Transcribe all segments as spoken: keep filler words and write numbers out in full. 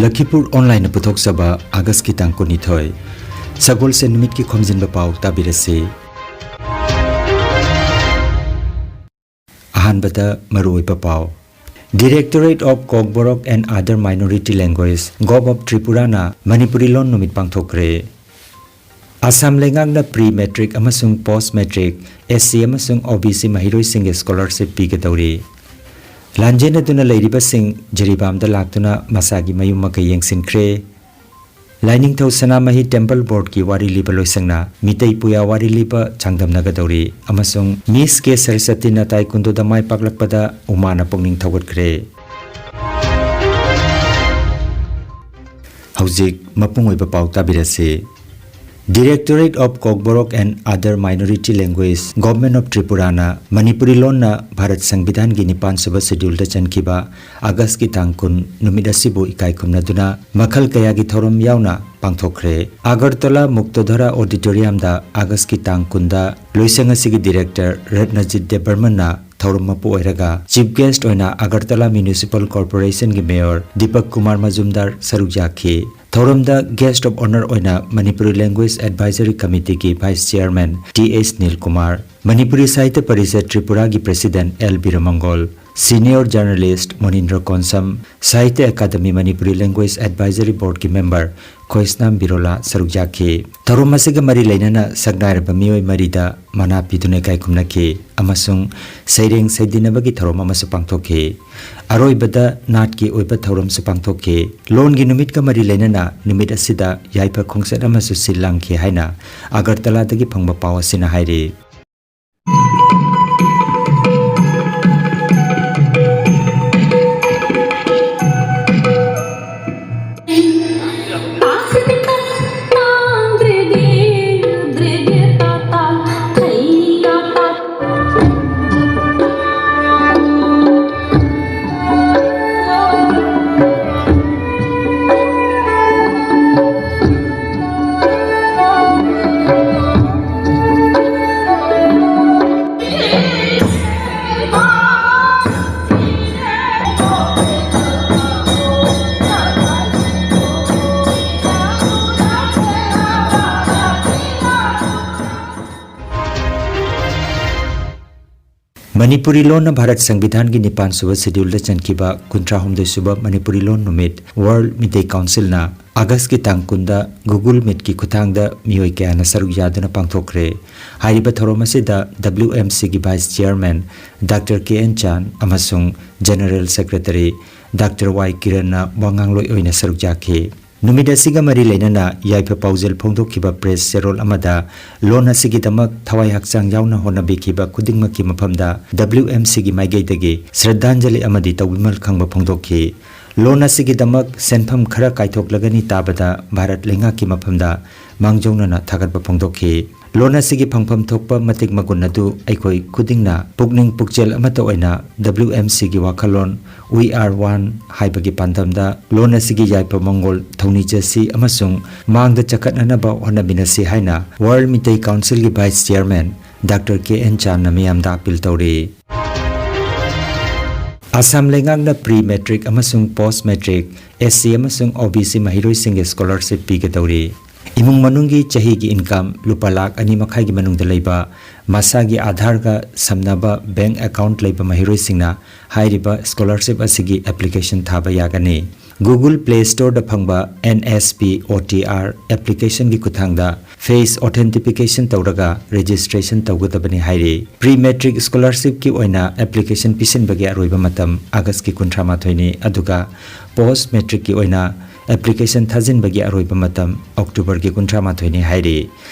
ꯂꯈꯤꯄꯨꯔ ꯑꯣꯟꯂꯥꯏꯟꯅ ꯄꯨꯊꯣꯛꯆꯕ ꯑꯥꯒꯁꯀꯤ ꯇꯥꯡ ꯀꯨꯟꯅꯤꯊꯣꯏ, ꯁꯒꯣꯜꯁꯦꯟ ꯅꯨꯃꯤꯠꯀꯤ ꯈꯣꯝꯖꯤꯟꯕ ꯄꯥꯎ ꯇꯥꯕꯤꯔꯁꯤ꯫ ꯑꯍꯥꯟꯕꯗ ꯃꯔꯨꯑꯣꯏꯕ ꯄꯥꯎ꯫ Directorate of Kokborok and Other Minority Language, Govt of Tripuraꯅ Manipuri ꯂꯣꯟ ꯅꯨꯃꯤꯠ ꯄꯥꯡꯊꯣꯛꯈ꯭ꯔꯦ꯫ ꯑꯁꯥꯝ ꯂꯩꯉꯥꯛꯅ pre matric ꯑꯃꯁꯨꯡ post matric, S C ꯑꯃꯁꯨꯡ O B C ꯃꯍꯩꯔꯣꯏꯁꯤꯡꯒꯤ scholarship ꯄꯤꯒꯗꯧꯔꯤ꯫ ꯂꯥꯟꯖꯦꯟꯅꯗꯨꯅ ꯂꯩꯔꯤꯕꯁꯤꯡ ꯖꯤꯔꯤꯕꯥꯝꯗ ꯂꯥꯛꯇꯨꯅ ꯃꯁꯥꯒꯤ ꯃꯌꯨꯝ ꯃꯀꯩ ꯌꯦꯡꯁꯤꯟꯈ꯭ꯔꯦ꯫ ꯂꯥꯏꯅꯤꯡꯊꯧ ꯁꯅꯥꯃꯍꯤ Temple Boardꯀꯤ ꯋꯥꯔꯤ ꯂꯤꯕ ꯂꯣꯏꯁꯪꯅ ꯃꯤꯇꯩ ꯄꯨꯌꯥ ꯋꯥꯔꯤ ꯂꯤꯕ ꯆꯥꯡꯗꯝꯅꯒꯗꯧꯔꯤ ꯑꯃꯁꯨꯡ Miss K ꯁꯔꯁꯇꯤꯅ ꯇꯥꯏꯀꯨꯟꯗꯣꯗ ꯃꯥꯏ ꯄꯥꯛꯂꯛꯄꯗ ꯎꯃꯥꯅ ꯄꯨꯛꯅꯤꯡ ꯊꯧꯒꯠꯈ꯭ꯔꯦ꯫ ꯍꯧꯖꯤꯛ ꯃꯄꯨꯡ ꯑꯣꯏꯕ ꯄꯥꯎ ꯇꯥꯕꯤꯔꯁꯤ꯫ Directorate of Kokborok and Other Minority Language, Govt of Tripuraꯅ Manipuri ꯂꯣꯟꯅ ꯚꯥꯔꯠ ꯁꯪꯕꯤꯙꯥꯟꯒꯤ ꯅꯤꯄꯥꯟ ꯁꯨꯕ scheduleꯗ ꯆꯟꯈꯤꯕ ꯑꯥꯒꯁꯀꯤ ꯇꯥꯡ ꯀꯨꯟ ꯅꯨꯃꯤꯠ ꯑꯁꯤꯕꯨ ꯏꯀꯥꯏ ꯈꯨꯝꯅꯗꯨꯅ ꯃꯈꯜ ꯀꯌꯥꯒꯤ ꯊꯧꯔꯝ ꯌꯥꯎꯅ ꯄꯥꯡꯊꯣꯛꯈ꯭ꯔꯦ꯫ ꯑꯒꯔꯇꯂꯥ ꯃꯨꯛꯇꯙꯔꯥ Auditoriumꯗ ꯑꯥꯒꯁꯀꯤ ꯇꯥꯡ ꯀꯨꯟꯗ ꯂꯣꯏꯁꯪ ꯑꯁꯤꯒꯤ Director ꯔꯠꯅꯖꯤꯠ ꯗꯦꯕꯕꯔꯃꯟꯅ ꯊꯧꯔꯝ ꯃꯄꯨ ꯑꯣꯏꯔꯒ Chief Guest ꯑꯣꯏꯅ ꯑꯒꯔꯇꯂꯥ Municipal Corporationꯒꯤ Mayor ꯗꯤꯄꯛ ꯀꯨꯃꯥꯔ ꯃꯖꯨꯝꯗꯥꯔ ꯁꯔꯨꯛ ꯌꯥꯈꯤ꯫ ꯊꯧꯔꯝꯗ Guest of Honour ꯑꯣꯏꯅ Manipuri Language Advisory Committeeꯒꯤ Vice Chairman T S Nil Kumar, Manipuri Sahitya Parishad ꯇ꯭ꯔꯤꯄꯨꯔꯥꯒꯤ President L Birmangol, Senior Journalist Monindra Konsam, Sahitya Akademi Manipuri Language Advisory Boardꯀꯤ member ꯈꯣꯏꯁꯅꯥꯝ ꯕꯤꯔꯣꯂꯥ ꯁꯔꯨꯛ ꯌꯥꯈꯤ꯫ ꯊꯧꯔꯝ ꯑꯁꯤꯒ ꯃꯔꯤ ꯂꯩꯅꯅ ꯁꯛꯅꯥꯏꯔꯕ ꯃꯤꯑꯣꯏ ꯃꯔꯤꯗ ꯃꯅꯥ ꯄꯤꯗꯨꯅ ꯏꯀꯥꯏ ꯈꯨꯝꯅꯈꯤ ꯑꯃꯁꯨꯡ ꯁꯩꯔꯦꯡ ꯁꯩꯗꯤꯟꯅꯕꯒꯤ ꯊꯧꯔꯝ ꯑꯃꯁꯨ ꯄꯥꯡꯊꯣꯛꯈꯤ꯫ ꯑꯔꯣꯏꯕꯗ ꯅꯥꯠꯀꯤ ꯑꯣꯏꯕ ꯊꯧꯔꯝꯁꯨ ꯄꯥꯡꯊꯣꯛꯈꯤ꯫ ꯂꯣꯟꯒꯤ ꯅꯨꯃꯤꯠꯀ ꯃꯔꯤ ꯂꯩꯅꯅ ꯅꯨꯃꯤꯠ ꯑꯁꯤꯗ ꯌꯥꯏꯐ ꯈꯣꯡꯆꯠ ꯑꯃꯁꯨ ꯁꯤꯜ ꯂꯥꯡꯈꯤ ꯍꯥꯏꯅ ꯑꯒꯔꯇꯂꯥꯗꯒꯤ ꯐꯪꯕ ꯄꯥꯎ ꯑꯁꯤꯅ ꯍꯥꯏꯔꯤ꯫ ꯃꯅꯤꯄꯨꯔꯤ ꯂꯣꯟꯅ ꯚꯥꯔꯠ ꯁꯪꯕꯤꯙꯥꯟꯒꯤ ꯅꯤꯄꯥꯟ ꯁꯨꯕ ꯁꯦꯗ꯭ꯌꯨꯜꯗ ꯆꯟꯈꯤꯕ ꯀꯨꯟꯊ꯭ꯔꯥ ꯍꯨꯝꯗꯣꯏ ꯁꯨꯕ ꯃꯅꯤꯄꯨꯔꯤ ꯂꯣꯟ ꯅꯨꯃꯤꯠ, ꯋꯥꯔꯜꯗ ꯃꯤꯇꯩ ꯀꯥꯎꯟꯁꯤꯜꯅ ꯑꯥꯒꯁꯀꯤ ꯇꯥꯡ ꯀꯨꯟꯗ Google Meetꯀꯤ ꯈꯨꯠꯊꯥꯡꯗ ꯃꯤꯑꯣꯏ ꯀꯌꯥꯅ ꯁꯔꯨꯛ ꯌꯥꯗꯨꯅ ꯄꯥꯡꯊꯣꯛꯈ꯭ꯔꯦ꯫ ꯍꯥꯏꯔꯤꯕ ꯊꯧꯔꯝ ꯑꯁꯤꯗ WMCꯒꯤ Vice Chairman Doctor K N Chan ꯑꯃꯁꯨꯡ General Secretary Doctor Y Kiranꯅ ꯋꯥꯉꯥꯡꯂꯣꯏ ꯑꯣꯏꯅ ꯁꯔꯨꯛ ꯌꯥꯈꯤ꯫ ꯅꯨꯃꯤꯠ ꯑꯁꯤꯒ ꯃꯔꯤ ꯂꯩꯅꯅ ꯌꯥꯏꯐ ꯄꯥꯎꯖꯦꯜ ꯐꯣꯡꯗꯣꯛꯈꯤꯕ press ꯆꯦꯔꯣꯜ ꯑꯃꯗ, ꯂꯣꯟ ꯑꯁꯤꯒꯤꯗꯃꯛ ꯊꯋꯥꯏ ꯍꯛꯆꯥꯡ ꯌꯥꯎꯅ ꯍꯣꯠꯅꯕꯤꯈꯤꯕ ꯈꯨꯗꯤꯡꯃꯛꯀꯤ ꯃꯐꯝꯗ WMCꯒꯤ ꯃꯥꯏꯀꯩꯗꯒꯤ ꯁ꯭ꯔꯗꯥꯟꯖꯂꯤ ꯑꯃꯗꯤ ꯇꯧꯕꯤꯃꯜ ꯈꯪꯕ ꯐꯣꯡꯗꯣꯛꯈꯤ꯫ ꯂꯣꯟ ꯑꯁꯤꯒꯤꯗꯃꯛ ꯁꯦꯟꯐꯝ ꯈꯔ ꯀꯥꯏꯊꯣꯛꯂꯒꯅꯤ ꯇꯥꯕꯗ ꯚꯥꯔꯠ ꯂꯩꯉꯥꯛꯀꯤ ꯃꯐꯝꯗ ꯃꯥꯡꯖꯧꯅꯅ ꯊꯥꯒꯠꯄ ꯐꯣꯡꯗꯣꯛꯈꯤ꯫ ꯂꯣꯟ ꯑꯁꯤꯒꯤ ꯐꯪꯐꯝ ꯊꯣꯛꯄ ꯃꯇꯤꯛ ꯃꯒꯨꯟ ꯑꯗꯨ ꯑꯩꯈꯣꯏ ꯈꯨꯗꯤꯡꯅ ꯄꯨꯛꯅꯤꯡ ꯄꯨꯛꯆꯦꯜ ꯑꯃꯠꯇ ꯑꯣꯏꯅ WMCꯒꯤ ꯋꯥꯈꯜꯂꯣꯟ We Are One ꯍꯥꯏꯕꯒꯤ ꯄꯥꯟꯗꯝꯗ ꯂꯣꯟ ꯑꯁꯤꯒꯤ ꯌꯥꯏꯐ ꯃꯪꯒꯣꯜ ꯊꯧꯅꯤꯖꯁꯤ ꯑꯃꯁꯨꯡ ꯃꯥꯡꯗ ꯆꯈꯠꯅꯅꯕ ꯍꯣꯠꯅꯃꯤꯟꯅꯁꯤ ꯍꯥꯏꯅ ꯋꯥꯔꯜꯗ ꯃꯤꯇꯩ ꯀꯥꯎꯟꯁꯤꯜꯒꯤ Vice Chairman Doctor K N Chanꯅ ꯃꯤꯌꯥꯝꯗ ꯑꯥꯄꯤꯜ ꯇꯧꯔꯤ꯫ ꯑꯁꯥꯝ ꯂꯩꯉꯥꯛꯅ pre matric ꯑꯃꯁꯨꯡ post matric, SC ꯑꯃꯁꯨꯡ OBC ꯃꯍꯩꯔꯣꯏꯁꯤꯡꯒꯤ scholarship ꯄꯤꯒꯗꯧꯔꯤ꯫ ꯏꯃꯨꯡ ꯃꯅꯨꯡꯒꯤ ꯆꯍꯤꯒꯤ income ꯂꯨꯄꯥ ꯂꯥꯈ ꯑꯅꯤ ꯃꯈꯥꯏꯒꯤ ꯃꯅꯨꯡꯗ ꯂꯩꯕ, ꯃꯁꯥꯒꯤ ꯑꯥꯙꯥꯔꯒ ꯁꯝꯅꯕ bank account ꯂꯩꯕ ꯃꯍꯩꯔꯣꯏꯁꯤꯡꯅ ꯍꯥꯏꯔꯤꯕ scholarship ꯑꯁꯤꯒꯤ application ꯊꯥꯕ ꯌꯥꯒꯅꯤ꯫ Google Play Storeꯗ ꯐꯪꯕ NSPOTR applicationꯒꯤ ꯈꯨꯠꯊꯥꯡꯗ face authentication ꯇꯧꯔꯒ registration ꯇꯧꯒꯗꯕꯅꯤ ꯍꯥꯏꯔꯤ꯫ Pre matric scholarshipꯀꯤ ꯑꯣꯏꯅ application ꯄꯤꯁꯤꯟꯕꯒꯤ ꯑꯔꯣꯏꯕ ꯃꯇꯝ ꯑꯥꯒꯁꯀꯤ ꯀꯨꯟꯊ꯭ꯔꯥ ꯃꯥꯊꯣꯏꯅꯤ, ꯑꯗꯨꯒ post matricꯀꯤ ꯑꯣꯏꯅ application ꯊꯥꯖꯤꯟꯕꯒꯤ ꯑꯔꯣꯏꯕ ꯃꯇꯝ ꯑꯣꯛꯇꯣꯕꯔꯒꯤ ꯀꯨꯟꯊ꯭ꯔꯥ ꯃꯥꯊꯣꯏꯅꯤ ꯍꯥꯏꯔꯤ꯫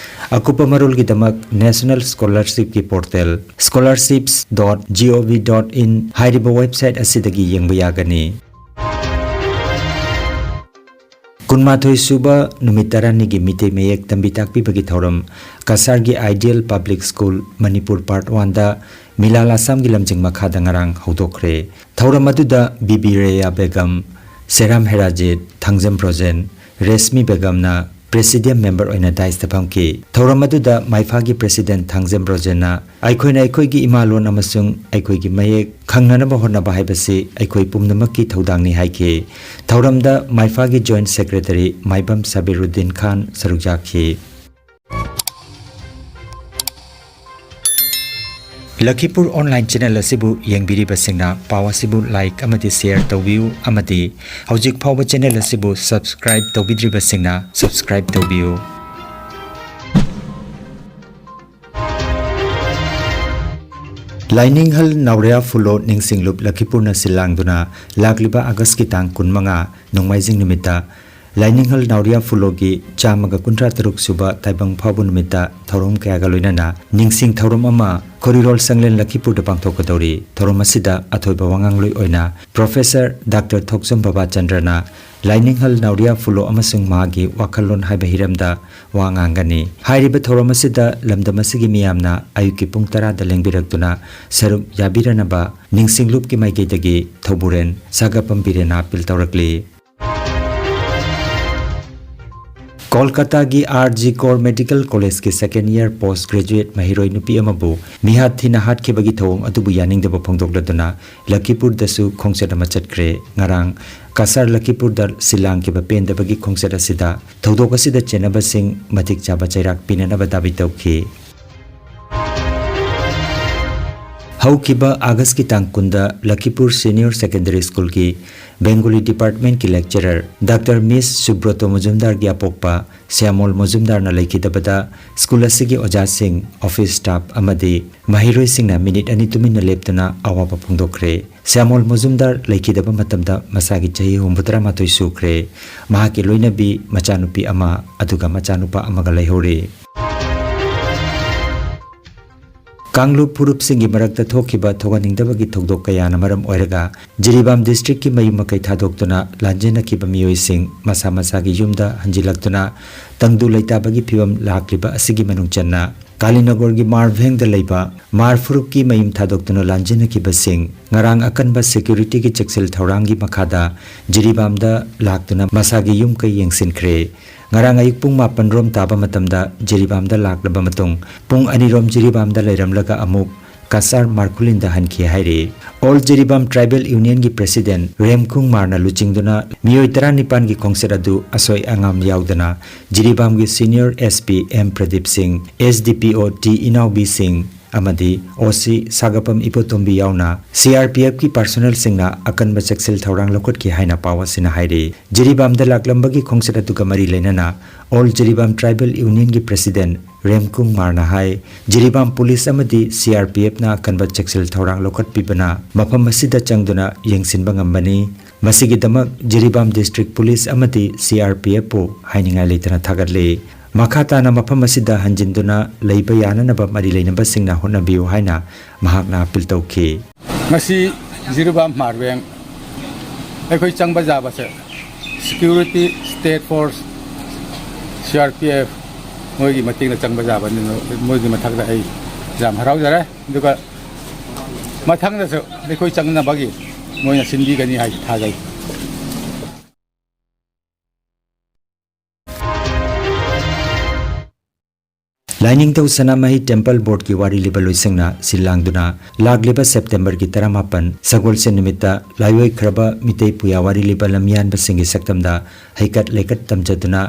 ꯑꯀꯨꯞꯄ ꯃꯔꯣꯜꯒꯤꯗꯃꯛ National Scholarshipꯀꯤ portal scholarships dot gov dot in ꯍꯥꯏꯔꯤꯕ website ꯑꯁꯤꯗꯒꯤ ꯌꯦꯡꯕ ꯌꯥꯒꯅꯤ꯫ ꯀꯨꯟꯃꯥꯊꯣꯏ ꯁꯨꯕ ꯅꯨꯃꯤꯠ ꯇꯔꯥꯅꯤꯒꯤ ꯃꯤꯇꯩ ꯃꯌꯦꯛ ꯇꯝꯕꯤ ꯇꯥꯛꯄꯤꯕꯒꯤ ꯊꯧꯔꯝ ꯀꯁꯥꯔꯒꯤ Ideal Public School Manipur Part Oneꯗ ꯃꯤꯂꯥꯜ ꯑꯁꯥꯝꯒꯤ ꯂꯝꯖꯤꯡ ꯃꯈꯥꯗ ꯉꯔꯥꯡ ꯍꯧꯗꯣꯛꯈ꯭ꯔꯦ꯫ ꯊꯧꯔꯝ ꯑꯗꯨꯗ ꯕꯤꯕꯤ ꯔꯦꯌꯥ ꯕꯦꯒꯝ, ꯁꯦꯔꯥꯝ ꯍꯦꯔꯥꯖꯤꯠ, ꯊꯥꯡꯖꯝ ꯕ꯭ꯔꯣꯖꯦꯟ, ꯔꯦꯁꯃꯤ ꯕꯦꯒꯝꯅ Presidium member ꯑꯣꯏꯅ dais ꯐꯝꯈꯤ꯫ ꯊꯧꯔꯝ ꯑꯗꯨꯗ ꯃꯥꯏꯐꯥꯒꯤ President ꯊꯥꯡꯖꯝ ꯕ꯭ꯔꯣꯖꯦꯟꯅ ꯑꯩꯈꯣꯏꯅ ꯑꯩꯈꯣꯏꯒꯤ ꯏꯃꯥ ꯂꯣꯟ ꯑꯃꯁꯨꯡ ꯑꯩꯈꯣꯏꯒꯤ ꯃꯌꯦꯛ ꯈꯪꯅꯅꯕ ꯍꯣꯠꯅꯕ ꯍꯥꯏꯕꯁꯤ ꯑꯩꯈꯣꯏ ꯄꯨꯝꯅꯃꯛꯀꯤ ꯊꯧꯗꯥꯡꯅꯤ ꯍꯥꯏꯈꯤ꯫ ꯊꯧꯔꯝꯗ ꯃꯥꯏꯐꯥꯒꯤ Joint Secretary ꯃꯥꯏꯕꯝ ꯁꯕꯤꯔꯨꯗꯤꯟ ꯈꯥꯟ ꯁꯔꯨꯛ ꯌꯥꯈꯤ꯫ ꯂꯈꯤꯄꯨꯔ online channel ꯑꯁꯤꯕꯨ ꯌꯦꯡꯕꯤꯔꯤꯕꯁꯤꯡꯅ ꯄꯥꯎ ꯑꯁꯤꯕꯨ like ꯑꯃꯗꯤ share ꯇꯧꯕꯤꯌꯨ, ꯑꯃꯗꯤ ꯍꯧꯖꯤꯛ ꯐꯥꯎꯕ channel ꯑꯁꯤꯕꯨ subscribe ꯇꯧꯕꯤꯗ꯭ꯔꯤꯕꯁꯤꯡꯅ subscribe ꯇꯧꯕꯤꯌꯨ꯫ ꯂꯥꯏꯅꯤꯡꯍꯜ ꯅꯥꯎꯔꯤꯌꯥ ꯐꯨꯂꯣ ꯅꯤꯡꯁꯤꯡꯂꯨꯞ ꯂꯈꯤꯄꯨꯔꯅ ꯁꯤꯜ ꯂꯥꯡꯗꯨꯅ ꯂꯥꯛꯂꯤꯕ ꯑꯥꯒꯁꯀꯤ ꯇꯥꯡ ꯀꯨꯟꯃꯉꯥ ꯅꯣꯡꯃꯥꯏꯖꯤꯡ ꯅꯨꯃꯤꯠꯇ ꯂꯥꯏꯅꯤꯡꯍꯜ ꯅꯥꯎꯔꯤꯌꯥ ꯐꯨꯂꯣꯒꯤ ꯆꯥꯝꯃꯒ ꯀꯨꯟꯊ꯭ꯔꯥ ꯇꯔꯨꯛ ꯁꯨꯕ ꯇꯥꯏꯕꯪ ꯐꯥꯎꯕ ꯅꯨꯃꯤꯠꯇ ꯊꯧꯔꯝ ꯀꯌꯥꯒ ꯂꯣꯏꯅꯅ ꯅꯤꯡꯁꯤꯡ ꯊꯧꯔꯝ ꯑꯃ ꯈꯣꯔꯤꯔꯣꯜ ꯁꯪꯂꯦꯟ ꯂꯈꯤꯄꯨꯔꯗ ꯄꯥꯡꯊꯣꯛꯀꯗꯧꯔꯤ꯫ ꯊꯧꯔꯝ ꯑꯁꯤꯗ ꯑꯊꯣꯏꯕ ꯋꯥꯉꯥꯡꯂꯣꯏ ꯑꯣꯏꯅ Professor Doctor ꯊꯣꯛꯆꯣꯝ ꯕꯕꯥꯆꯟꯗ꯭ꯔꯅ ꯂꯥꯏꯅꯤꯡꯍꯜ ꯅꯥꯎꯔꯤꯌꯥ ꯐꯨꯂꯣ ꯑꯃꯁꯨꯡ ꯃꯍꯥꯛꯀꯤ ꯋꯥꯈꯜꯂꯣꯟ ꯍꯥꯏꯕ ꯍꯤꯔꯝꯗ ꯋꯥ ꯉꯥꯡꯒꯅꯤ꯫ ꯍꯥꯏꯔꯤꯕ ꯊꯧꯔꯝ ꯑꯁꯤꯗ ꯂꯝꯗꯝ ꯑꯁꯤꯒꯤ ꯃꯤꯌꯥꯝꯅ ꯑꯌꯨꯛꯀꯤ ꯄꯨꯡ ꯇꯔꯥꯗ ꯂꯦꯡꯕꯤꯔꯛꯇꯨꯅ ꯁꯔꯨꯛ ꯌꯥꯕꯤꯔꯅꯕ ꯅꯤꯡꯁꯤꯡꯂꯨꯞꯀꯤ ꯃꯥꯏꯀꯩꯗꯒꯤ ꯊꯧꯕꯨꯔꯦꯟ ꯁꯥꯒꯥꯄꯝ ꯕꯤꯔꯦꯟꯅ ꯑꯥꯄꯤꯜ ꯇꯧꯔꯛꯂꯤ꯫ ꯀꯣꯜꯀꯇꯥꯒꯤ R G Kar Medical Collegeꯀꯤ second year post graduate ꯃꯍꯩꯔꯣꯏ ꯅꯨꯄꯤ ꯑꯃꯕꯨ ꯃꯤꯍꯥꯠ ꯊꯤꯅ ꯍꯥꯠꯈꯤꯕꯒꯤ ꯊꯧꯑꯣꯡ ꯑꯗꯨꯕꯨ ꯌꯥꯅꯤꯡꯗꯕ ꯐꯣꯡꯗꯣꯛꯂꯗꯨꯅ ꯂꯈꯤꯄꯨꯔꯗꯁꯨ ꯈꯣꯡꯆꯠ ꯑꯃ ꯆꯠꯈ꯭ꯔꯦ꯫ ꯉꯔꯥꯡ ꯀꯁꯥꯔ ꯂꯈꯤꯄꯨꯔꯗ ꯁꯤꯜ ꯂꯥꯡꯈꯤꯕ ꯄꯦꯟꯗꯕꯒꯤ ꯈꯣꯡꯆꯠ ꯑꯁꯤꯗ ꯊꯧꯗꯣꯛ ꯑꯁꯤꯗ ꯆꯦꯟꯅꯕꯁꯤꯡ ꯃꯇꯤꯛ ꯆꯥꯕ ꯆꯩꯔꯥꯛ ꯄꯤꯅꯅꯕ ꯗꯥꯕꯤ ꯇꯧꯈꯤ꯫ ꯍꯧꯈꯤꯕ ꯑꯥꯒꯁꯀꯤ ꯇꯥꯡ ꯀꯨꯟꯗ ꯂꯈꯤꯄꯨꯔ Senior Secondary Schoolꯒꯤ Bengali Departmentꯀꯤ lecturer Doctor Miss ꯁꯨꯕ꯭ꯔꯇꯣ ꯃꯖꯨꯝꯗꯥꯔꯒꯤ ꯑꯄꯣꯛꯄ ꯁ꯭ꯌꯥꯃꯣꯜ ꯃꯖꯨꯝꯗꯥꯔꯅ ꯂꯩꯈꯤꯗꯕꯗ school ꯑꯁꯤꯒꯤ ꯑꯣꯖꯥꯁꯤꯡ, office staff ꯑꯃꯗꯤ ꯃꯍꯩꯔꯣꯏꯁꯤꯡꯅ ꯃꯤꯅꯤꯠ ꯑꯅꯤ ꯇꯨꯃꯤꯟꯅ ꯂꯦꯞꯇꯨꯅ ꯑꯋꯥꯕ ꯐꯣꯡꯗꯣꯛꯈ꯭ꯔꯦ꯫ ꯁ꯭ꯌꯥꯃꯣꯜ ꯃꯖꯨꯝꯗꯥꯔ ꯂꯩꯈꯤꯗꯕ ꯃꯇꯝꯗ ꯃꯁꯥꯒꯤ ꯆꯍꯤ ꯍꯨꯝꯐꯨꯇꯔꯥ ꯃꯥꯊꯣꯏ ꯁꯨꯈ꯭ꯔꯦ꯫ ꯃꯍꯥꯛꯀꯤ ꯂꯣꯏꯅꯕꯤ ꯃꯆꯥꯅꯨꯄꯤ ꯑꯃ ꯑꯗꯨꯒ ꯃꯆꯥꯅꯨꯄꯥ ꯑꯃꯒ ꯂꯩꯍꯧꯔꯤ꯫ ꯀꯥꯡꯂꯨꯞ ꯐꯨꯔꯨꯞꯁꯤꯡꯒꯤ ꯃꯔꯛꯇ ꯊꯣꯛꯈꯤꯕ ꯊꯣꯛꯍꯟꯅꯤꯡꯗꯕꯒꯤ ꯊꯧꯗꯣꯛ ꯀꯌꯥꯅ ꯃꯔꯝ ꯑꯣꯏꯔꯒ ꯖꯤꯔꯤꯕꯥꯝ districtꯀꯤ ꯃꯌꯨꯝ ꯃꯀꯩ ꯊꯥꯗꯣꯛꯇꯨꯅ ꯂꯥꯟꯖꯦꯟꯅꯈꯤꯕ ꯃꯤꯑꯣꯏꯁꯤꯡ ꯃꯁꯥ ꯃꯁꯥꯒꯤ ꯌꯨꯝꯗ ꯍꯟꯖꯤꯜꯂꯛꯇꯨꯅ ꯇꯪꯗꯨ ꯂꯩꯇꯥꯕꯒꯤ ꯐꯤꯕꯝ ꯂꯥꯛꯂꯤꯕ ꯑꯁꯤꯒꯤ ꯃꯅꯨꯡ ꯆꯟꯅ ꯀꯥꯂꯤꯅꯒꯔꯒꯤ ꯃꯥꯔ ꯚꯦꯡꯗ ꯂꯩꯕ ꯃꯥꯔ ꯐꯨꯔꯨꯞꯀꯤ ꯃꯌꯨꯝ ꯊꯥꯗꯣꯛꯇꯨꯅ ꯂꯥꯟꯖꯦꯟꯅꯈꯤꯕꯁꯤꯡ ꯉꯔꯥꯡ ꯑꯀꯟꯕ securityꯒꯤ ꯆꯦꯛꯁꯤꯜ ꯊꯧꯔꯥꯡꯒꯤ ꯃꯈꯥꯗ ꯖꯤꯔꯤꯕꯥꯝꯗ ꯂꯥꯛꯇꯨꯅ ꯃꯁꯥꯒꯤ ꯌꯨꯝ ꯀꯩ ꯌꯦꯡꯁꯤꯟꯈ꯭ꯔꯦ꯫ ꯉꯔꯥꯡ ꯑꯌꯨꯛ ꯄꯨꯡ ꯃꯥꯄꯟ ꯔꯣꯝ ꯇꯥꯕ ꯃꯇꯝꯗ ꯖꯤꯔꯤꯕꯥꯝꯗ ꯂꯥꯛꯂꯕ ꯃꯇꯨꯡ ꯄꯨꯡ ꯑꯅꯤ ꯔꯣꯝ ꯖꯤꯔꯤꯕꯥꯝꯗ ꯂꯩꯔꯝꯂꯒ ꯑꯃꯨꯛ ꯀꯁꯥꯔ ꯃꯥꯔꯈꯨꯂꯤꯟꯗ ꯍꯟꯈꯤ ꯍꯥꯏꯔꯤ꯫ All ꯖꯤꯔꯤꯕꯥꯝ Tribal Unionꯒꯤ President ꯔꯦꯝꯈꯨꯡ ꯃꯥꯔꯅ ꯂꯨꯆꯤꯡꯗꯨꯅ ꯃꯤꯑꯣꯏ ꯇꯔꯥꯅꯤꯄꯥꯟꯒꯤ ꯈꯣꯡꯆꯠ ꯑꯗꯨ ꯑꯁꯣꯏ ꯑꯉꯥꯝ ꯌꯥꯎꯗꯅ ꯖꯤꯔꯤꯕꯥꯝꯒꯤ Senior SP M ꯄ꯭ꯔꯗꯤꯞ ꯁꯤꯡ, SDPO T ꯏꯅꯥꯎꯕꯤ ꯁꯤꯡ, ꯑꯃꯗꯤ ꯑꯣ ꯁꯤ ꯁꯥꯒꯄꯝ ꯏꯕꯣꯇꯣꯝꯕꯤ ꯌꯥꯎꯅ ꯁꯤ ꯑꯥꯔ ꯄꯤ ꯑꯦꯐꯀꯤ ꯄꯥꯔꯁꯣꯅꯦꯜꯁꯤꯡꯅ ꯑꯀꯟꯕ ꯆꯦꯛꯁꯤꯜ ꯊꯧꯔꯥꯡ ꯂꯧꯈꯠꯈꯤ ꯍꯥꯏꯅ ꯄꯥꯎ ꯑꯁꯤꯅ ꯍꯥꯏꯔꯤ꯫ ꯖꯤꯔꯤꯕꯥꯝꯗ ꯂꯥꯛꯂꯝꯕꯒꯤ ꯈꯣꯡꯆꯠ ꯑꯗꯨꯒ ꯃꯔꯤ ꯂꯩꯅꯅ ꯑꯣꯜ ꯖꯤꯔꯤꯕꯥꯝ ꯇ꯭ꯔꯥꯏꯕꯦꯜ ꯌꯨꯅꯤꯌꯟꯒꯤ ꯄ꯭ꯔꯦꯁꯤꯗꯦꯟꯠ ꯔꯦꯝꯀꯨꯃꯥꯔꯅ ꯍꯥꯏ, ꯖꯤꯔꯤꯕꯥꯝ ꯄꯨꯂꯤꯁ ꯑꯃꯗꯤ ꯁꯤ ꯑꯥꯔ ꯄꯤ ꯑꯦꯐꯅ ꯑꯀꯟꯕ ꯆꯦꯛꯁꯤꯜ ꯊꯧꯔꯥꯡ ꯂꯧꯈꯠꯄꯤꯕꯅ ꯃꯐꯝ ꯑꯁꯤꯗ ꯆꯪꯗꯨꯅ ꯌꯦꯡꯁꯤꯟꯕ ꯉꯝꯕꯅꯤ꯫ ꯃꯁꯤꯒꯤꯗꯃꯛ ꯖꯤꯔꯤꯕꯥꯝ ꯗꯤꯁꯇ꯭ꯔꯤꯛ ꯄꯨꯂꯤꯁ ꯑꯃꯗꯤ ꯁꯤ ꯑꯥꯔ ꯄꯤ ꯑꯦꯐꯄꯨ ꯍꯥꯏꯅꯤꯡꯉꯥꯏ ꯂꯩꯇꯅ ꯊꯥꯒꯠꯂꯤ꯫ ꯃꯈꯥ ꯇꯥꯅ ꯃꯐꯝ ꯑꯁꯤꯗ ꯍꯟꯖꯤꯟꯗꯨꯅ ꯂꯩꯕ ꯌꯥꯅꯅꯕ ꯃꯔꯤ ꯂꯩꯅꯕꯁꯤꯡꯅ ꯍꯣꯠꯅꯕꯤꯌꯨ ꯍꯥꯏꯅ ꯃꯍꯥꯛꯅ ꯑꯄꯤꯜ ꯇꯧꯈꯤ꯫ ꯉꯁꯤ ꯖꯤꯔꯤꯕꯥꯝ ꯃꯥꯔꯕꯦꯡ ꯑꯩꯈꯣꯏ ꯆꯪꯕ ꯌꯥꯕꯁꯦ security, state force, C R P F ꯃꯣꯏꯒꯤ ꯃꯇꯦꯡꯅ ꯆꯪꯕ ꯌꯥꯕꯅꯤꯅ ꯃꯣꯏꯒꯤ ꯃꯊꯛꯇ ꯑꯩ ꯌꯥꯝ ꯍꯔꯥꯎꯖꯔꯦ꯫ ꯑꯗꯨꯒ ꯃꯊꯪꯗꯁꯨ ꯑꯩꯈꯣꯏ ꯆꯪꯅꯕꯒꯤ ꯃꯣꯏꯅ ꯁꯤꯟꯕꯤꯒꯅꯤ ꯍꯥꯏꯁꯤ ꯊꯥꯖꯩ꯫ ꯂꯥꯏꯅꯤꯡꯊꯧ ꯁꯅꯥꯃꯍꯤ ꯇꯦꯝꯄꯜ ꯕꯣꯔꯗꯀꯤ ꯋꯥꯔꯤ ꯂꯤꯕ ꯂꯣꯏꯁꯪꯅ ꯁꯤꯜ ꯂꯥꯡꯗꯨꯅ ꯂꯥꯛꯂꯤꯕ ꯁꯦꯞꯇꯦꯝꯕꯔꯒꯤ ꯇꯔꯥꯃꯥꯄꯟ ꯁꯒꯣꯜꯁꯦꯟ ꯅꯨꯃꯤꯠꯇ ꯂꯥꯏꯑꯣꯏꯈ꯭ꯔꯕ ꯃꯤꯇꯩ ꯄꯨꯌꯥ ꯋꯥꯔꯤ ꯂꯤꯕ ꯂꯝꯌꯥꯟꯕꯁꯤꯡꯒꯤ ꯁꯛꯇꯝꯗ ꯍꯩꯀꯠ ꯂꯩꯀꯠ ꯇꯝꯖꯗꯨꯅ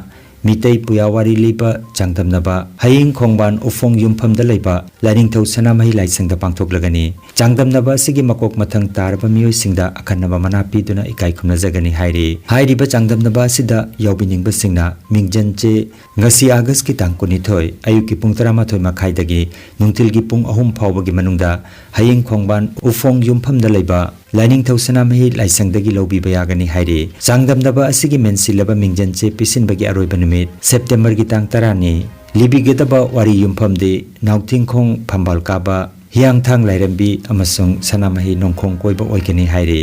ꯃꯤꯇꯩ ꯄꯨꯌꯥ ꯋꯥꯔꯤ ꯂꯤꯕ ꯆꯥꯡꯗꯝꯅꯕ ꯍꯌꯤꯡ ꯈꯣꯡꯕꯥꯟ ꯎꯐꯣꯡ ꯌꯨꯝꯐꯝꯗ ꯂꯩꯕ ꯂꯥꯏꯅꯤꯡꯊꯧ ꯁꯅꯥꯃꯍꯤ ꯂꯥꯏꯁꯪꯗ ꯄꯥꯡꯊꯣꯛꯂꯒꯅꯤ꯫ ꯆꯥꯡꯗꯝꯅꯕ ꯑꯁꯤꯒꯤ ꯃꯀꯣꯛ ꯃꯊꯪ ꯇꯥꯔꯕ ꯃꯤꯑꯣꯏꯁꯤꯡꯗ ꯑꯈꯟꯅꯕ ꯃꯅꯥ ꯄꯤꯗꯨꯅ ꯏꯀꯥꯏ ꯈꯨꯝꯅꯖꯒꯅꯤ ꯍꯥꯏꯔꯤ꯫ ꯍꯥꯏꯔꯤꯕ ꯆꯥꯡꯗꯝꯅꯕ ꯑꯁꯤꯗ ꯌꯥꯎꯕꯤꯅꯤꯡꯕꯁꯤꯡꯅ ꯃꯤꯡꯖꯟ ꯆꯦ ꯉꯁꯤ ꯑꯥꯒꯁꯀꯤ ꯇꯥꯡ ꯀꯨꯟꯅꯤꯊꯣꯏ ꯑꯌꯨꯛꯀꯤ ꯄꯨꯡ ꯇꯔꯥꯃꯥꯊꯣꯏ ꯃꯈꯥꯏꯗꯒꯤ ꯅꯨꯡꯊꯤꯜꯒꯤ ꯄꯨꯡ ꯑꯍꯨꯝ ꯐꯥꯎꯕꯒꯤ ꯃꯅꯨꯡꯗ ꯍꯌꯤꯡ ꯈꯣꯡꯕꯥꯟ ꯎꯐꯣꯡ ꯌꯨꯝꯐꯝꯗ ꯂꯩꯕ ꯂꯥꯏꯅꯤꯡꯊꯧ ꯁꯅꯥꯃꯍꯤ ꯂꯥꯏꯁꯪꯗꯒꯤ ꯂꯧꯕꯤꯕ ꯌꯥꯒꯅꯤ ꯍꯥꯏꯔꯤ꯫ ꯆꯥꯡꯗꯝꯅꯕ ꯑꯁꯤꯒꯤ ꯃꯦꯟꯁꯤꯜꯂꯕ ꯃꯤꯡꯖꯟ ꯆꯦ ꯄꯤꯁꯤꯟꯕꯒꯤ ꯑꯔꯣꯏꯕ ꯅꯨꯃꯤꯠ ꯁꯦꯞꯇꯦꯝꯕꯔꯒꯤ ꯇꯥꯡ ꯇꯔꯥꯅꯤ꯫ ꯂꯤꯕꯤꯒꯗꯕ ꯋꯥꯔꯤ ꯌꯨꯝꯐꯝꯗꯤ ꯅꯥꯎꯊꯤꯡꯈꯣꯡ ꯐꯝꯕꯥꯜ ꯀꯥꯕ, ꯍꯤꯌꯥꯡꯊꯥꯡ ꯂꯥꯏꯔꯦꯝꯕꯤ ꯑꯃꯁꯨꯡ ꯁꯅꯥꯃꯍꯤ ꯅꯣꯡꯈꯣꯡ ꯀꯣꯏꯕ ꯑꯣꯏꯒꯅꯤ ꯍꯥꯏꯔꯤ꯫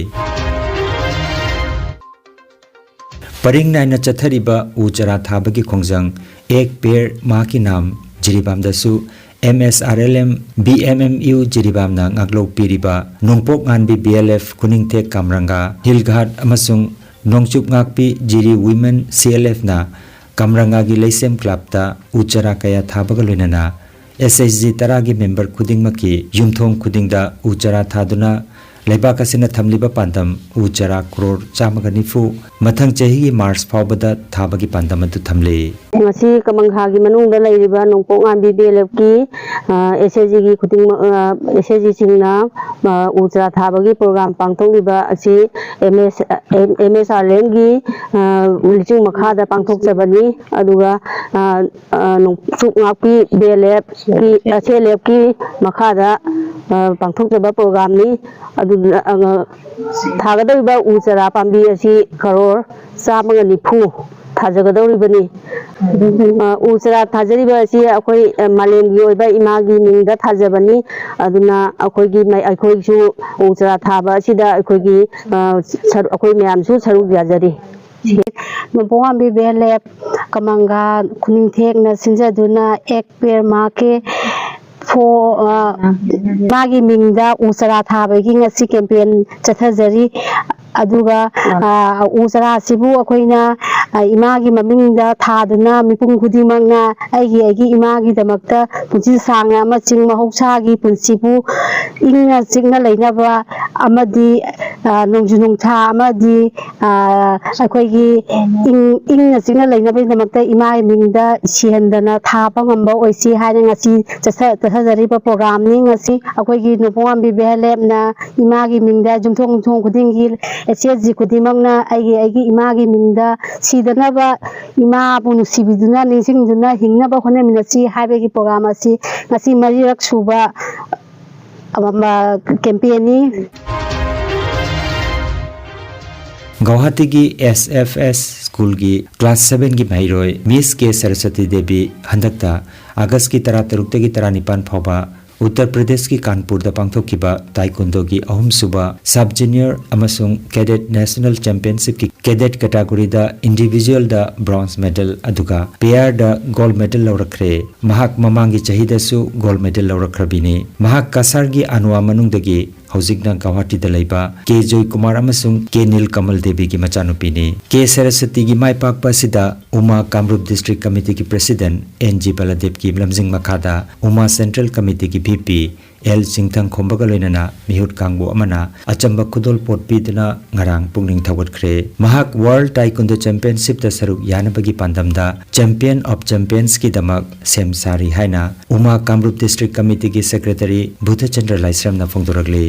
ꯄꯔꯤꯡ ꯅꯥꯏꯅ ꯆꯠꯊꯔꯤꯕ ꯎ ꯆꯥꯔꯥ ꯊꯥꯕꯒꯤ ꯈꯣꯡꯖꯪ ꯑꯦꯛ ꯄꯦꯔ ꯃꯥ ꯀꯤ ꯅꯥꯝ ꯖꯤꯔꯤꯕꯥꯝꯗꯁꯨ M S R L M, B M M U ꯖꯤꯔꯤꯕꯥꯝꯅ ꯉꯥꯛꯂꯧ ꯄꯤꯔꯤꯕ ꯅꯣꯡꯄꯣꯛ ꯉꯥꯟꯕꯤ B L F, Khuningthek Kamranga, ꯍꯤꯜ ꯘꯥꯠ ꯑꯃꯁꯨꯡ ꯅꯣꯡꯆꯨꯞ ꯉꯥꯛꯄꯤ ꯖꯤꯔꯤ ꯋꯤꯃꯦꯟ ꯁꯤ ꯑꯦꯜ ꯑꯦꯐꯅ ꯀꯥꯝꯔꯪꯒꯥꯒꯤ ꯂꯩꯁꯦꯝ ꯀ꯭ꯂꯕꯇ ꯎ ꯆꯥꯔꯥ ꯀꯌꯥ ꯊꯥꯕꯒ ꯂꯣꯏꯅꯅ ꯑꯦꯁ ꯑꯩꯆ ꯖꯤ ꯇꯔꯥꯒꯤ ꯃꯦꯝꯕꯔ ꯈꯨꯗꯤꯡꯃꯛꯀꯤ ꯌꯨꯝꯊꯣꯡ ꯈꯨꯗꯤꯡꯗ ꯎ ꯆꯥꯔꯥ ꯊꯥꯗꯨꯅ ꯂꯩꯕꯥꯛ ꯑꯁꯤꯅ ꯊꯝꯂꯤꯕ ꯄꯥꯟꯗꯝ ꯎ ꯆꯥꯔꯥ ꯀ꯭ꯔꯣꯔ ꯆꯥꯝꯃꯒ ꯅꯤꯐꯨ ꯃꯊꯪ ꯆꯍꯤꯒꯤ ꯃꯥꯔꯆ ꯐꯥꯎꯕꯗ ꯊꯥꯕꯒꯤ ꯄꯥꯟꯗꯝ ꯑꯗꯨ ꯊꯝꯂꯤ꯫ ꯉꯁꯤ ꯀꯃꯪꯈꯥꯒꯤ ꯃꯅꯨꯡꯗ ꯂꯩꯔꯤꯕ ꯅꯣꯡꯄꯣꯛ ꯉꯥꯝꯕꯤ ꯕꯤ ꯑꯦꯜ ꯑꯦꯐꯀꯤ ꯑꯦꯁ ꯑꯦ ꯖꯤꯒꯤ ꯈꯨꯗꯤꯡꯃꯛ ꯑꯦꯁ ꯑꯦ ꯖꯤꯁꯤꯡꯅ ꯎ ꯆꯥꯔꯥ ꯊꯥꯕꯒꯤ ꯄ꯭ꯔꯣꯒ꯭ꯔꯥꯝ ꯄꯥꯡꯊꯣꯛꯂꯤꯕ ꯑꯁꯤ ꯑꯦꯝ ꯑꯦꯁ ꯑꯦꯝ ꯑꯦꯁ ꯑꯥꯔ ꯑꯦꯝꯒꯤ ꯂꯨꯆꯤꯡ ꯃꯈꯥꯗ ꯄꯥꯡꯊꯣꯛꯆꯕꯅꯤ꯫ ꯑꯗꯨꯒ ꯅꯣꯡꯆꯨꯞ ꯉꯥꯛꯄꯤ ꯕꯤ ꯑꯦꯜ ꯑꯦꯐꯀꯤ ꯑꯦꯁ ꯑꯦꯜ ꯑꯦꯐꯀꯤ ꯃꯈꯥꯗ ꯄꯥꯡꯊꯣꯛꯆꯕ ꯄ꯭ꯔꯣꯒ꯭ꯔꯥꯝꯅꯤ꯫ ꯑꯗꯨꯗꯨꯅ ꯊꯥꯒꯗꯧꯔꯤꯕ ꯎ ꯆꯥꯔꯥ ꯄꯥꯝꯕꯤ ꯑꯁꯤ ꯀꯔꯣꯔ ꯆꯥꯝꯃꯒ ꯅꯤꯐꯨ ꯊꯥꯖꯒꯗꯧꯔꯤꯕꯅꯤ꯫ ꯎ ꯆꯥꯔꯥ ꯊꯥꯖꯔꯤꯕ ꯑꯁꯤ ꯑꯩꯈꯣꯏ ꯃꯥꯂꯦꯝꯒꯤ ꯑꯣꯏꯕ ꯏꯃꯥꯒꯤ ꯃꯤꯡꯗ ꯊꯥꯖꯕꯅꯤ꯫ ꯑꯗꯨꯅ ꯑꯩꯈꯣꯏꯒꯤ ꯑꯩꯈꯣꯏꯁꯨ ꯎ ꯆꯥꯔꯥ ꯊꯥꯕ ꯑꯁꯤꯗ ꯑꯩꯈꯣꯏꯒꯤ ꯑꯩꯈꯣꯏ ꯃꯌꯥꯝꯁꯨ ꯁꯔꯨꯛ ꯌꯥꯖꯔꯤ꯫ ꯅꯣꯡꯄꯣꯛ ꯉꯥꯝꯕꯤ ꯕꯤ ꯑꯦꯜ ꯑꯦꯐ ꯀꯃꯪꯒꯥ ꯈꯨꯅꯤꯡꯊꯦꯛꯅ ꯁꯤꯟꯖꯗꯨꯅ ꯑꯦꯛ ꯄꯦꯔ ꯃꯥ ꯀꯦ ꯐꯣ ꯃꯥꯒꯤ ꯃꯤꯡꯗ ꯎ ꯆꯥꯔꯥ ꯊꯥꯕꯒꯤ ꯉꯁꯤ ꯀꯦꯝꯄꯦꯟ ꯆꯠꯊꯖꯔꯤ꯫ ꯑꯗꯨꯒ ꯎ ꯆꯥꯔꯥꯁꯤꯕꯨ ꯑꯩꯈꯣꯏꯅ ꯏꯃꯥꯒꯤ ꯃꯃꯤꯡꯗ ꯊꯥꯗꯨꯅ ꯃꯤꯄꯨꯝ ꯈꯨꯗꯤꯡꯃꯛꯅ ꯑꯩꯒꯤ ꯑꯩꯒꯤ ꯏꯃꯥꯒꯤꯗꯃꯛꯇ ꯄꯨꯟꯁꯤ ꯁꯥꯡꯅ ꯑꯃꯁꯨꯡ ꯃꯍꯧꯁꯥꯒꯤ ꯄꯨꯟꯁꯤꯕꯨ ꯏꯪꯅ ꯆꯤꯛꯅ ꯂꯩꯅꯕ ꯑꯃꯗꯤ ꯅꯣꯡꯖꯨ ꯅꯨꯡꯁꯥ ꯑꯃꯗꯤ ꯑꯩꯈꯣꯏꯒꯤ ꯏꯪ ꯏꯪꯅ ꯆꯤꯛꯅ ꯂꯩꯅꯕꯒꯤꯗꯃꯛꯇ ꯏꯃꯥꯒꯤ ꯃꯤꯡꯗ ꯁꯤꯍꯟꯗꯅ ꯊꯥꯕ ꯉꯝꯕ ꯑꯣꯏꯁꯤ ꯍꯥꯏꯅ ꯉꯁꯤ ꯆꯠꯊ ꯆꯠꯊꯖꯔꯤꯕ ꯄ꯭ꯔꯣꯒ꯭ꯔꯥꯝꯅꯤ꯫ ꯉꯁꯤ ꯑꯩꯈꯣꯏꯒꯤ ꯅꯣꯡꯄꯣꯛ ꯉꯥꯝꯕꯤ ꯕꯤ ꯑꯦꯜ ꯑꯦꯐꯅ ꯏꯃꯥꯒꯤ ꯃꯤꯡꯗ ꯌꯨꯝꯊꯣꯡ ꯌꯨꯝꯊꯣꯡ ꯈꯨꯗꯤꯡꯒꯤ ꯑꯦꯁ ꯑꯦꯁ ꯖꯤ ꯈꯨꯗꯤꯡꯃꯛꯅ ꯑꯩꯒꯤ ꯑꯩꯒꯤ ꯏꯃꯥꯒꯤ ꯃꯤꯡꯗ ꯁꯤꯗꯅꯕ ꯏꯃꯥꯕꯨ ꯅꯨꯡꯁꯤꯕꯤꯗꯨꯅ ꯅꯤꯡꯁꯤꯡꯗꯨꯅ ꯍꯤꯡꯅꯕ ꯍꯣꯠꯅꯃꯤꯟꯅꯁꯤ ꯍꯥꯏꯕꯒꯤ ꯄ꯭ꯔꯣꯒ꯭ꯔꯥꯝ ꯑꯁꯤ ꯉꯁꯤ ꯃꯔꯤꯔꯛ ꯁꯨꯕ ꯀꯦꯝꯄꯦꯟꯅꯤ꯫ ꯒꯧꯍꯥꯇꯤꯒꯤ ꯑꯦꯁ ꯑꯦꯐ ꯑꯦꯁ ꯁ꯭ꯀꯨꯜꯒꯤ ꯀ꯭ꯂꯥꯁ ꯁꯚꯦꯟꯒꯤ ꯃꯍꯩꯔꯣꯏ ꯃꯤꯁ ꯀꯦ ꯁꯔꯁꯋꯇꯤ ꯗꯦꯕꯤ ꯍꯟꯗꯛꯇ ꯑꯥꯒꯁꯀꯤ ꯇꯔꯥꯇꯔꯨꯛꯇꯒꯤ ꯇꯔꯥꯅꯤꯄꯥꯟ ꯐꯥꯎꯕ ꯎꯠꯇꯔ ꯄ꯭ꯔꯗꯦꯁꯀꯤ ꯀꯥꯟꯄꯨꯔꯗ ꯄꯥꯡꯊꯣꯛꯈꯤꯕ ꯇꯥꯏꯀꯨꯟꯗꯣꯒꯤ ꯑꯍꯨꯝꯁꯨꯕ ꯁꯕ ꯖꯨꯅꯤꯌꯔ ꯑꯃꯁꯨꯡ ꯀꯦꯗꯦꯠ ꯅꯦꯁꯅꯦꯜ ꯆꯦꯝꯄꯤꯌꯟꯁꯤꯞꯀꯤ ꯀꯦꯗꯦꯠ ꯀꯦꯇꯥꯒꯣꯔꯤꯗ ꯏꯟꯗꯤꯚꯤꯖꯨꯑꯦꯜꯗ ꯕ꯭ꯔꯣꯟꯖ ꯃꯦꯗꯜ ꯑꯗꯨꯒ ꯄꯦꯌꯔꯗ ꯒꯣꯜꯗ ꯃꯦꯗꯜ ꯂꯧꯔꯛꯈ꯭ꯔꯦ꯫ ꯃꯍꯥꯛ ꯃꯃꯥꯡꯒꯤ ꯆꯍꯤꯗꯁꯨ ꯒꯣꯜꯗ ꯃꯦꯗꯜ ꯂꯧꯔꯛꯈ꯭ꯔꯕꯤꯅꯤ꯫ ꯃꯍꯥꯛ ꯀꯁꯥꯔꯒꯤ ꯑꯅꯨꯋꯥ ꯃꯅꯨꯡꯗꯒꯤ ꯍꯧꯖꯤꯛꯅ ꯒꯧꯍꯥꯇꯤꯗ ꯂꯩꯕ ꯀꯦ ꯖꯣꯏꯀꯨꯃꯥꯔ ꯑꯃꯁꯨꯡ ꯀꯦ ꯅꯤꯜꯀꯃꯜ ꯗꯦꯕꯤꯒꯤ ꯃꯆꯥꯅꯨꯄꯤꯅꯤ꯫ ꯀꯦ ꯁꯔꯁꯋꯇꯤꯒꯤ ꯃꯥꯏ ꯄꯥꯛꯄ ꯑꯁꯤꯗ ꯎꯃꯥ Kamrup district ꯀꯃꯤꯇꯤꯒꯤ president and G ꯕꯂꯗꯦꯕꯀꯤ ꯂꯝꯖꯤꯡ ꯃꯈꯥꯗ ꯎꯃꯥ ꯁꯦꯟꯇ꯭ꯔꯦꯜ ꯀꯃꯤꯇꯤꯒꯤ ꯚꯤ ꯄꯤ ꯑꯦꯜ ꯆꯤꯡꯊꯪ ꯈꯣꯝꯕꯒ ꯂꯣꯏꯅꯅ ꯃꯤꯍꯨꯠ ꯀꯥꯡꯕꯨ ꯑꯃꯅ ꯑꯆꯝꯕ ꯈꯨꯗꯣꯜꯄꯣꯠ ꯄꯤꯗꯨꯅ ꯉꯔꯥꯡ ꯄꯨꯛꯅꯤꯡ ꯊꯧꯒꯠꯈ꯭ꯔꯦ꯫ ꯃꯍꯥꯛ World Taekwondo Championshipꯇ ꯁꯔꯨꯛ ꯌꯥꯅꯕꯒꯤ ꯄꯥꯟꯗꯝꯗ Champion of Championsꯀꯤꯗꯃꯛ ꯁꯦꯝ ꯁꯥꯔꯤ ꯍꯥꯏꯅ ꯎꯃꯥ ꯀꯥꯡꯂꯨꯞ District Committeeꯒꯤ Secretary Budhachandra ꯂꯥꯏꯁ꯭ꯔꯝꯅ ꯐꯣꯡꯗꯣꯔꯛꯂꯤ꯫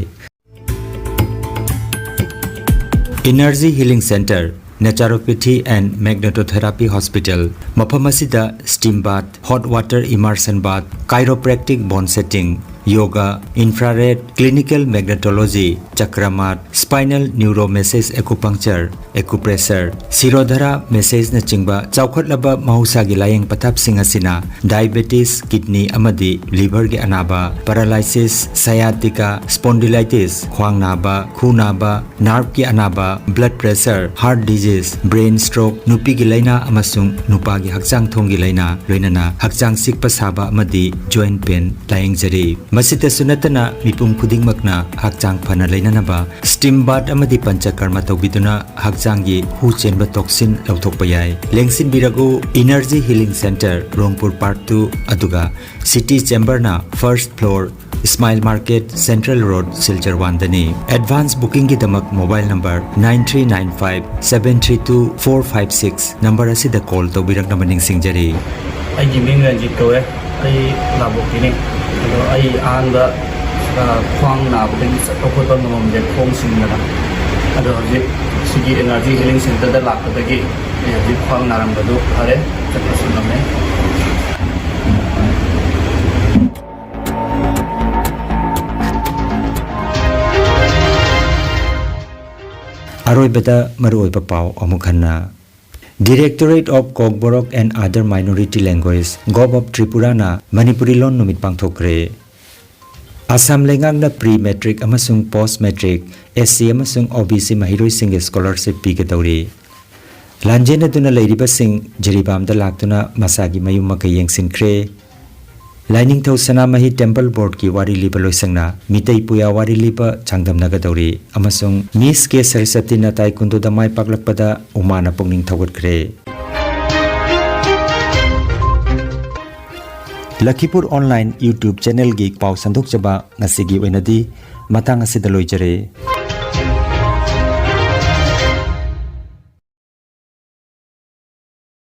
Energy Healing Centre, Naturopathy and Magnetotherapy Hospital, ꯃꯐꯝ ꯑꯁꯤꯗ steam bath, hot water immersion bath, chiropractic bone setting, yoga, infrared, clinical magnetology, chakra mat, spinal neuromassage acupuncture, acupressure, Shirodhara massageꯅꯆꯤꯡꯕ ꯆꯥꯎꯈꯠꯂꯕ ꯃꯍꯧꯁꯥꯒꯤ ꯂꯥꯌꯦꯡ ꯄꯊꯥꯞꯁꯤꯡ ꯑꯁꯤꯅ diabetes, kidney ꯑꯃꯗꯤ liverꯒꯤ ꯑꯅꯥꯕ, paralysis, sciatica, spondylitis, ꯈ꯭ꯋꯥꯡ ꯅꯥꯕ, ꯈꯨ ꯅꯥꯕ, nerveꯀꯤ ꯑꯅꯥꯕ, blood pressure, heart disease, brain stroke, ꯅꯨꯄꯤꯒꯤ ꯂꯥꯏꯅꯥ ꯑꯃꯁꯨꯡ ꯅꯨꯄꯥꯒꯤ ꯍꯛꯆꯥꯡ ꯊꯣꯡꯒꯤ ꯂꯥꯏꯅꯥ, ꯂꯣꯏꯅꯅ ꯍꯛꯆꯥꯡ ꯆꯤꯛꯄ ꯁꯥꯕ ꯑꯃꯗꯤ joint pain ꯂꯥꯌꯦꯡꯖꯔꯤ꯫ ꯃꯁꯤꯇꯁꯨ ꯅꯠꯇꯅ ꯃꯤꯄꯨꯝ ꯈꯨꯗꯤꯡꯃꯛꯅ ꯍꯛꯆꯥꯡ ꯐꯅ ꯂꯩꯅꯅꯕ steam bath ꯑꯃꯗꯤ ꯄꯟꯆꯀꯔꯃ ꯇꯧꯕꯤꯗꯨꯅ ꯍꯛꯆꯥꯡꯒꯤ ꯍꯨ ꯆꯦꯟꯕ toxin ꯂꯧꯊꯣꯛꯄ ꯌꯥꯏ꯫ ꯂꯦꯡꯁꯤꯟꯕꯤꯔꯒꯨ, Energy Healing Centre, ꯔꯣꯡꯄꯨꯔ Park two, ꯑꯗꯨꯒ City Chamberꯅ first floor, Smile Market, Central Road, Silchar one ꯗꯅꯤ꯫ Advance bookingꯒꯤꯗꯃꯛ mobile number nine three nine five seven three two four five six number ꯑꯁꯤꯗ call ꯇꯧꯕꯤꯔꯛꯅꯕ ꯅꯤꯡꯁꯤꯡꯖꯔꯤ꯫ ꯑꯩꯒꯤ ꯃꯤꯡ ꯔꯟꯖꯤꯠ ꯀꯧꯋꯦ꯫ ꯑꯩ ꯂꯥꯕꯣꯛꯀꯤꯅꯤ꯫ ꯑꯗꯣ ꯑꯩ ꯑꯍꯥꯟꯕ, ꯑ, ꯈ꯭ꯋꯥꯡ ꯅꯥꯕꯗꯒꯤ ꯆꯠꯄ ꯈꯣꯠꯄ ꯉꯝꯃꯝꯗꯦ, ꯈꯣꯡ ꯁꯤꯡꯗꯅ꯫ ꯑꯗꯣ ꯍꯧꯖꯤꯛ ꯁꯤꯒꯤ Energy Healing Centreꯗ ꯂꯥꯛꯄꯗꯒꯤ ꯑꯩ ꯍꯧꯖꯤꯛ ꯈ꯭ꯋꯥꯡ ꯅꯥꯔꯝꯕꯗꯨ ꯐꯔꯦ, ꯆꯠꯄꯁꯨ ꯉꯝꯃꯦ꯫ ꯑꯔꯣꯏꯕꯗ ꯃꯔꯨꯑꯣꯏꯕ ꯄꯥꯎ ꯑꯃꯨꯛ ꯍꯟꯅ꯫ Directorate of Kokborok and Other Minority Language, Govt of Tripuraꯅ Manipuri ꯂꯣꯟ ꯅꯨꯃꯤꯠ ꯄꯥꯡꯊꯣꯛꯈ꯭ꯔꯦ꯫ ꯑꯁꯥꯝ ꯂꯩꯉꯥꯛꯅ pre matric ꯑꯃꯁꯨꯡ post matric, SC ꯑꯃꯁꯨꯡ OBC ꯃꯍꯩꯔꯣꯏꯁꯤꯡꯒꯤ scholarship ꯄꯤꯒꯗꯧꯔꯤ꯫ ꯂꯥꯟꯖꯦꯟꯅꯗꯨꯅ ꯂꯩꯔꯤꯕꯁꯤꯡ ꯖꯤꯔꯤꯕꯥꯝꯗ ꯂꯥꯛꯇꯨꯅ ꯃꯁꯥꯒꯤ ꯃꯌꯨꯝ ꯃꯀꯩ ꯌꯦꯡꯁꯤꯟꯈ꯭ꯔꯦ꯫ ꯂꯥꯏꯅꯤꯡꯊꯧ ꯁꯅꯥꯃꯍꯤ Temple Boardꯀꯤ ꯋꯥꯔꯤ ꯂꯤꯕ ꯂꯣꯏꯁꯪꯅ ꯃꯤꯇꯩ ꯄꯨꯌꯥ ꯋꯥꯔꯤ ꯂꯤꯕ ꯆꯥꯡꯗꯝꯅꯒꯗꯧꯔꯤ ꯑꯃꯁꯨꯡ Miss K ꯁꯔꯁꯇꯤꯅ Taekwondoꯗ ꯃꯥꯏ ꯄꯥꯛꯂꯛꯄꯗ ꯎꯃꯥꯅ ꯄꯨꯛꯅꯤꯡ ꯊꯧꯒꯠꯈ꯭ꯔꯦ꯫ ꯂꯈꯤꯄꯨꯔ ꯑꯣꯟꯂꯥꯏꯟ YouTube ꯆꯦꯅꯦꯜꯒꯤ ꯄꯥꯎ ꯁꯟꯗꯣꯛꯆꯕ ꯉꯁꯤꯒꯤ ꯑꯣꯏꯅꯗꯤ ꯃꯇꯥꯡ ꯑꯁꯤꯗ ꯂꯣꯏꯖꯔꯦ꯫